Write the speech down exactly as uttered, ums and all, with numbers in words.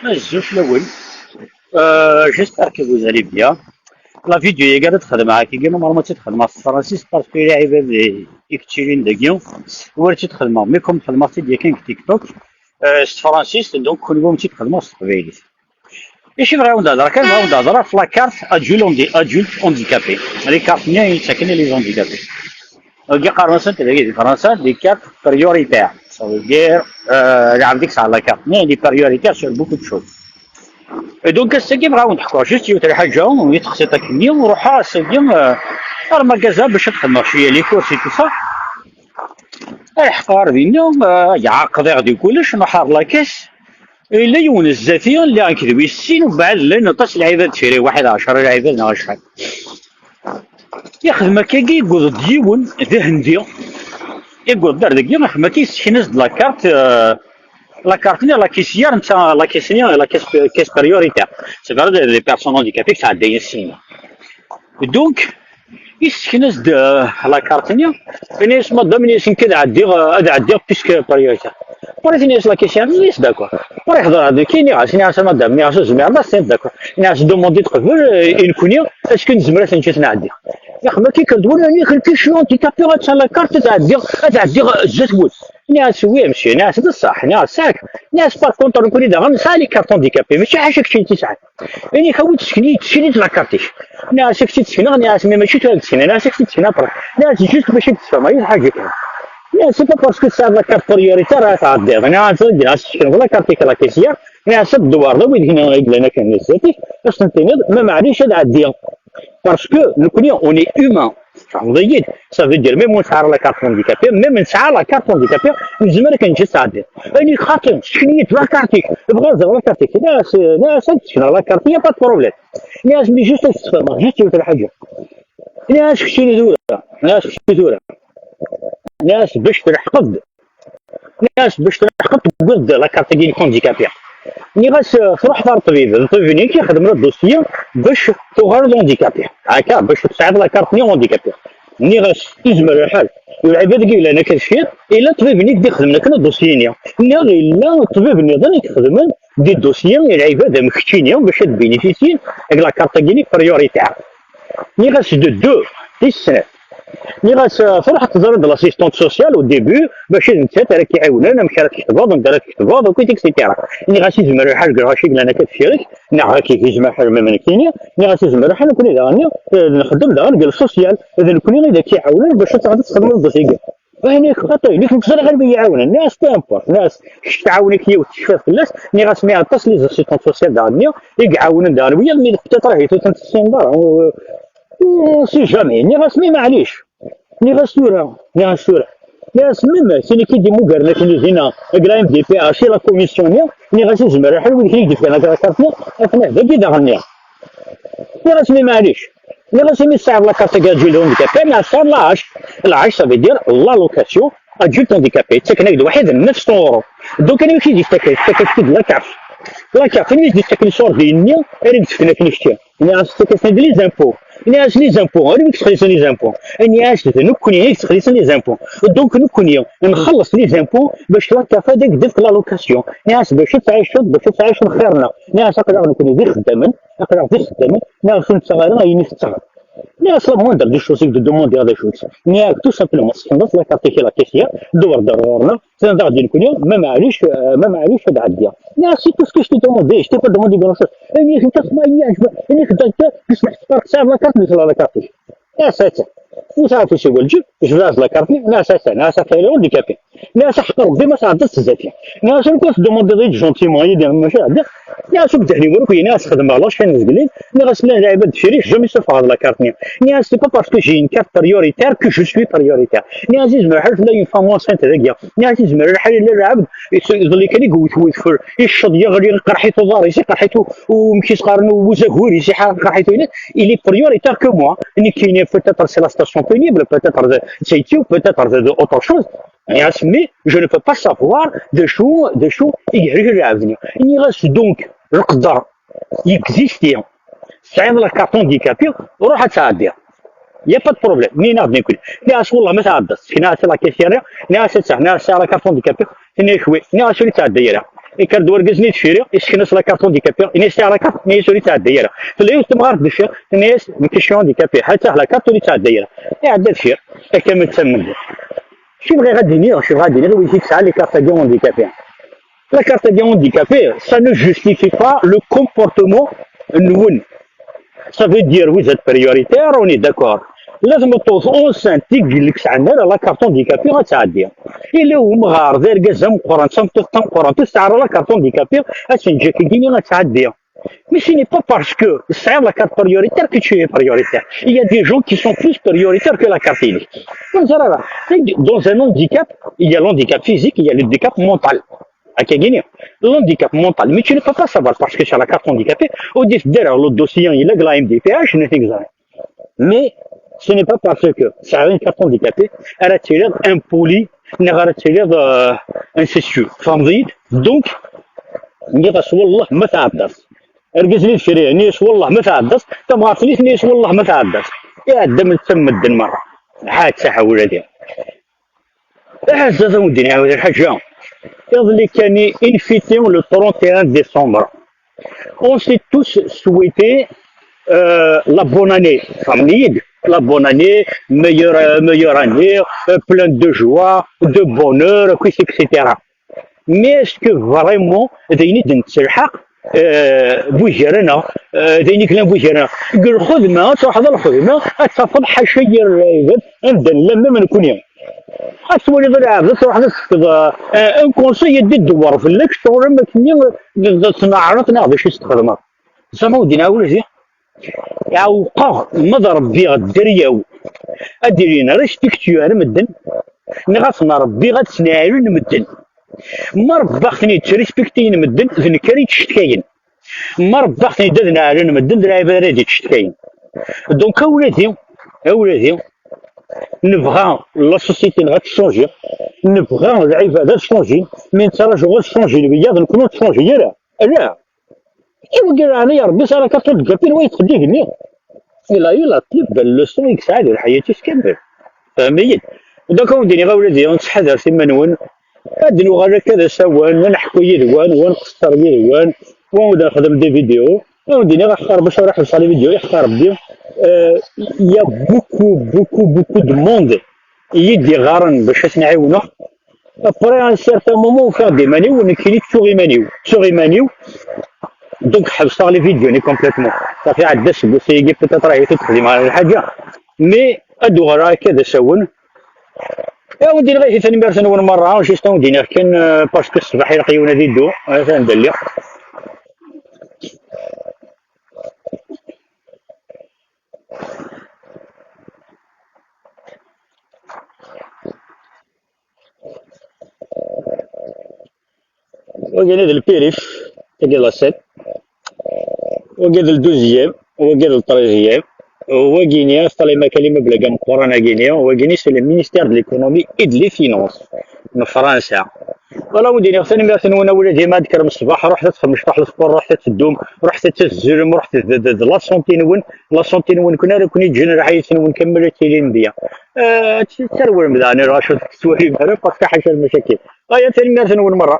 Azul fell-awen. Euh, j'espère que vous allez bien. La vidéo-agi ad tt-xedmeɣ akkagi, normalement ad tt-xedmeɣ s tefransist, parce que lɛibad i yettilin dagi ur tt-xedmeɣ, mais comme xedmeɣ-tt-id yakan deg TikTok, euh, s tefransist, donc kenwi ur tt-xedmeɣ s teqbaylit. Ici bɣiɣ ad d-hedreɣ kan, bɣiɣ ad d-hedreɣ ɣef la carte adulte handi-, adulte handicapé. Les cartes-nni i yettaken i les handicapés. Dagi qqaren-asent dagi di Fransa des cartes prioritaires. Ça veut dire, euh, lɛebd i yesɛa la carte-nni, il est prioritaire sur beaucoup de choses. Et donc, ass-agi bɣiɣ ad wen-d-ḥkuɣ juste yiwet lḥaǧa i texṣiṭ akkenni, ruḥeɣ ass-agi, euh, ar magaza bac ad xedmeɣ cwiya les courses et tout ça. Ruḥeɣ ar dinna, euh, ɛaqdeɣ di kullec, nruḥ ar la caisse. Yella yiwen zdat-i, lliɣ nekk d wis sin, umbeɛd llan aṭas n lɛibad deffir-i, waḥed ɛecra lɛibad neɣ acḥal. Yexdem akkagi, yewweḍ-d yiwen d ahendi. Yewweḍ-d ar dagi, yexdem akka, yessken-as-d la carte, euh, la carte-nni, la caissière, netta la caisse-nni, la caisse, caisse prioritaire. C'est-à-dire des personnes handicapées qui sɛeddayen ssinna. Donc, yessken-as-d, euh, la carte-nni, ini-as: "Madame", ini-as, "nekk ad ɛeddiɣ, euh, ad ɛeddiɣ puisque prioritaire." Après, ini-as la caissière, ini-as d'accord. Après, yeḥḍer-d, ini-as, ini-as: "Madame", ini-as, "ur zmireɣ ara ad s-tiniḍ d'accord." Ini-as: "Demande-d qbel, euh, i nekkni, est-ce que nezmer ad ten-nǧǧet ad ɛeddi?" Yeḥma kikr d wala, ini-as: "Nekk je suis handicapé, ad la carte, ad ɛeddiɣ, ad ɛeddiɣ zdat-wen." Ini-as: "Oui, monsieur", ini-as, "d ṣṣeḥ", ini-as, "sak." Ini-as: "Par contre, nekkni daɣen nesɛa les cartes handicapées, mačči ḥaca kečč i tt-yesɛan." Ini-as: "Awi-d sken-iyi-d, sken-iyi-d la carte-ik." Ini-as: "Ad k-tt-id-sekneɣ", ini-as, "mais mačči tura ad k-tt-sekneɣ", ini-as: "Ad k-tt-id-sekneɣ après." Ini-as: "Juste bac ad k-d-sfehmeɣ yiwet lḥaǧa kan." Ini-as: "C'est pas parce que tesɛiḍ la carte prioritaire ara tɛeddiḍ." Ini-as: "Ad k-d-sekneɣ la carte-ik la caissière." Ini-as: "Ad d-tdewreḍ wid i yellan akken zdat-ik, ad sen-tiniḍ ma maɛlic ad ɛeddiɣ. Parce que nekkni, on est humain." Tfehmeḍ-iyi-d? Ça veut dire, même ur nesɛi ara la carte handicapée, même nesɛa la carte handicapée, nezmer ad k-neǧǧ ad tɛeddiḍ. Ini-as: "Xaṭi, sken-iyi-d la carte-ik, bɣiɣ ad ẓreɣ la carte-ik." Ini-as: "Ini-as ad k-d-sekneɣ la carte, y a pas de problème." Ini-as: "Mais juste ad k-d-sfehmeɣ, juste yiwet lḥaǧa." Ini-as: "Keččini tura", ini-as, "keččini tura", ini-as, "bac tleḥqeḍ", ini-as, "bac tleḥqeḍ tewwiḍ-d la carte-agi n handicapé." Nniɣ-as: "Truḥeḍ ɣer ṭṭbib, d ṭṭbib-nni i k-ixedmen le dossier bac tuɣaleḍ handicapé. Akka, bac tesɛiḍ la carte-nni handicapé." Nniɣ-as: "Izmer lḥal, lɛibad-agi yellan akka deffir, illa ṭṭbib-nni i k-d-ixedmen akken le dossier-nni." Nniɣ: "Illa ṭṭbib nniḍen i k-ixedmen des dossiers i lɛibad am keččini bac ad bénéficien deg la carte-agi prioritaire." Nniɣ-as: "De deux, tis snat." Nniɣ-as: "Truḥ ad teẓreḍ l'assistante sociale au début, bac d nettat ara k-iɛiwnen amek ara tketbeḍ, anda ara tketbeḍ, akkit, et cetera." Nniɣ-as: "Izmer lḥal deg lɣaci yellan akka deffir-k, neɣ akka yezmer lḥal ma nekkini." Nniɣ-as: "Izmer lḥal nekkni daɣen, eh, nxeddem daɣen deg le social, d nekkni i d ak-iɛawnen bac ad teɛreḍ ad txedmeḍ deg-i." Ayen-ik xaṭi, nekk ur ẓriɣ anwa i yi-iɛawnen. Nniɣ-as: "Peu importe", nniɣ-as, "Kečč tɛawen-ak yiwet, tecfiḍ fell-as." Nniɣ-as: "Mais aṭas les assistantes sociales daɣen-nni i iɛawnen daɣen wiyaḍ, mais peut-être ahi ur tent-tessineḍ ara. On sait jamais." Nniɣ-as: "Mais maɛlic." Nniɣ-as: "Tura", nniɣ-as: "Tura." Nniɣ-as: "Même tin i k-id-immugaren akken dinna, deg la M D P H, la commission-nni", nniɣ-as: "Izmer lḥal wid i k-id-ifkan la carte-nni, atan dagi daɣen", nniɣ. Nniɣ-as: "Mais maɛlic." Nniɣ-as: "Imi tesɛiḍ la carte adulte handicapé, neɣ tesɛiḍ la H." La H, ça veut dire l'allocation adulte handicapé. Yettaken-ak-d waḥid n neuf cents euros. Donc, anwa i k-id-yettaken? Tettak-ak-id la carte. La carte, anwa i k-d-yettaken ṣṣurdi-nni ara k-d-fken akken i kečči? Nniɣ-as: "Tettak-asen-d les impôts." Nniɣ-as: "Les impôts, anwa i yesxelsen les impôts?" Nniɣ-as: "D nekkni i yesxelsen les impôts." Donc, nekkni nxelleṣ les impôts bac la carte ad ak-d-tefk l'allocation. Nniɣ-as: "Bac ad tɛiceḍ, bac ad tɛiceḍ xir-nneɣ." Nniɣ-as: "Aql-aɣ nekkni d ixeddamen, aql-aɣ d ixeddamen, nniɣ-as ur nettaɣ ara ayen i tettaɣ." Nniɣ-as: "La moindre des choses, i k-d-dumundi d acu-tt?" Nniɣ-ak: "Tout simplement, skenḍ-as la carte-ik i la caissière, dewwer-d ar ɣur-neɣ, tenniḍ-aɣ-d i nekkni, ma maɛlic, euh, ma maɛlic ad ɛeddiɣ." Nniɣ-as: "C'est tout ce que je t'ai demandé, je t'ai pas demandé grand-chose." Ayen i k-d-tasma, ayen i k-d-tasma, tesɛiḍ la carte, nesla la carte-ik. Nniɣ-as: "Ata." Ur sɛiɣ tusawal ǧib, jebdeɣ-as la carte-nni, nniɣ-as: "Ata, nniɣ-as, aql-i handicapé." Nniɣ-as: "Aḥeqq Rebbi ma tɛeddaḍ s zdat-i." Nniɣ-as: "Ur k-tdumundi gentiment, yid-i mačči ɛeddiɣ." Nniɣ-as: "Ur k-d-hni wara, nniɣ-as xedmeɣ la chaîne zgelin." Nniɣ-as: "Llan lɛibad deffir-i, jamais ssufɣeɣ la carte-nni." Nniɣ-as: "C'est pas parce que j'ai une carte prioritaire que je suis prioritaire." Nniɣ-as: "Izmer lḥal tella une femme enceinte dagi." Nniɣ-as: "Izmer lḥal yella lɛebd, iḍelli kan i yewwet wedfel, icceḍ, yeɣli, iqerḥ-it uḍar-is, iqerḥ-it u-, umek i s-qqaren, uzagur-is, iqerḥ-it uyennat. Il est prioritaire que moi." Nekkini, peut-être c'est la station pénible, peut-être d tayet-iw, peut-être d autre chose. Nniɣ-as: "Mais je ne peux pas savoir d acu, d acu i yergel lɛebd-nni." Nniɣ-as: "Donc, leqder yexisti, tesɛiḍ la carte handicapé, ruḥ ad tɛeddiḍ. Y a pas de problème." Nniɣ-as: "Wellah ma tɛeddaḍ." Nniɣ-as i la caissière, nniɣ-as: "Ata, nniɣ-as, tesɛiḍ la carte handicapé?" Tenna-ak: "Oui." Nniɣ-as: "Ur yettɛedday ara." Yekker-d wergaz-nni deffir-i, yessken-as la carte handicapée, yenna-as: "Tiens, la carte", yenna-as: "Ur yettɛedday ara." Tella yiwet temɣart deffir, tenna-as: "Nekk je suis handicapé, ha-tt-ah la carte, ur yettɛedday ara." Iɛedda deffir, akka ma d tamment. Acu bɣiɣ ad d-iniɣ, acu bɣiɣ ad d-iniɣ i wid yesɛan les cartes handicapées. La carte handicapée, ça ne justifie pas le comportement nwen. Ça veut dire vous êtes prioritaire, on est d'accord. La tmeṭṭut enceinte i yesɛan la carte handicapée ad tɛeddi. Ila umɣar d argaz ameqqran, d tameṭṭut tameqqrant, ur tesɛi ara la carte handicapée, ad tenǧ akkagini ad tɛeddi. Mais ce n'est pas parce que c'est la carte prioritaire que tu es prioritaire. Il y a des gens qui sont plus prioritaires que la carte. Dans un handicap, il y a l'handicap physique, il y a l'handicap mental. L'handicap mental, mais tu ne peux pas savoir parce que c'est la carte handicapée, au départ, le dossier, il a la M D P H, nothing. Mais ce n'est pas parce que c'est une carte handicapée, elle a tiré impoli, elle a tiré euh, incestueux. Donc, nniɣ-as: "Wallah ma tɛeddaḍ." Argaz-nni deffir-i, nniɣ-as: "Wallah ma tɛeddaḍ." Tamɣart-nni, nniɣ-as: "Wallah ma tɛeddaḍ." Iɛedda-m d tamedden merra. Ha-tt-a ḥawla-di. Aɛezza, ad awen-d-iniɣ lḥaǧa. Iḍelli kan i infiti le trente et un décembre. On s'est tous souhaité euh, la bonne année. Famille, la bonne année, meilleure, euh, meilleure année, euh, pleine de joie, de bonheur, et cetera. Mais est-ce que vraiment d ayen i d-nettelḥaq euh, bu gar-aneɣ, euh, d ayen i yellan bu gar-aneɣ? Deg lxedma, ad truḥeḍ ɣer lxedma, ad tafeḍ ḥaca yir lɛibad anda nella même nekkni. Ad twaliḍ lɛebd, ad truḥeḍ ad tefkeḍ euh, un conseil ad d-idewwer fell-ak ccɣel am akken d tneɛreḍ neɣ d acu i s-txedmeḍ. Zama ur d-yenɛa ula di ɛewqeɣ ma d rebbiɣ dderya-w ad d-ilin respectueux ar medden, nniɣ-asen rebbiɣ ad sneɛlun medden. Ma rebbaɣ-ten-id ttrespektiyen medden, d nekk ara yettcetkayen. Ma rebbaɣ-ten-id ad neɛlun medden, d lɛibad ara d-yettcetkayen. Donc a wladi, a wladi, nebɣa la société-nneɣ ad tchangi, nebɣa lɛibad ad changin, mi nettraǧu ad changin wiyaḍ, nekkni ur nettchangi ara. Ala. I wigi leɛnaya Rebbi, sɛan la carte handicapée, wa yettxeddig-nni. Il a eu la plus belle leçon i yesɛa di lḥayat-is kamel. Fehmem-iyi-d? Donc, ad wen-d-iniɣ a wladi, ttḥadaret iman-nwen. Ad d-nuɣal akka d asawen, ad neḥku yid-wen, wa nqeṣṣer yid-wen, wa ur d-nexdem des vidéos. Ad wen-d-iniɣ axxar bac ara ḥebseɣ les vidéos, iḥqa Rebbi. Euh, il y a beaucoup, beaucoup, beaucoup de monde i yi-d-iɣɣaren bac ad ten-ɛiwneɣ. Après un certain moment, ufiɣ-d iman-iw, nekkini ttuɣ iman-iw. Ttuɣ iman-iw. Donc, ḥebseɣ les vidéos-nni complètement. Safi ɛedda seg wass-agi, peut-être ahi ur texdim ara lḥaǧa. Mais ad d-uɣaleɣ akka d asawen. Ad wen-d-iniɣ ihi tanemmirt-nwen merra, juste ad wen-d-iniɣ kan, euh, parce que ṣṣbeḥ ilaq yiwen ad iddu, atan da lliɣ. Wagi d le périph', tagi d la sept, wagi d le douzième, wagi d le treizième, wagini, asṭali ma kalima blaga meqqran agini, wagini c'est le ministère de l'économie et de les finances n Fransa. Wala wen-d-iniɣ tanemmirt-nwen a wladi, ma ad d-tekkrem ṣṣbeḥ, ruḥet ad txemmec, ruḥet ad tfuṛ, ruḥet ad teddum, ruḥet ad tazzulem, ruḥet d, d, d la santé-nwen, la santé-nwen, kun ara ken-iǧǧen lḥayat-nwen kamel ad tilim bien. Eh, ad tarwem daɣen, acu ur tettwalim ara, parce que ḥaca lmacakil. Aya, tanemmirt-nwen merra.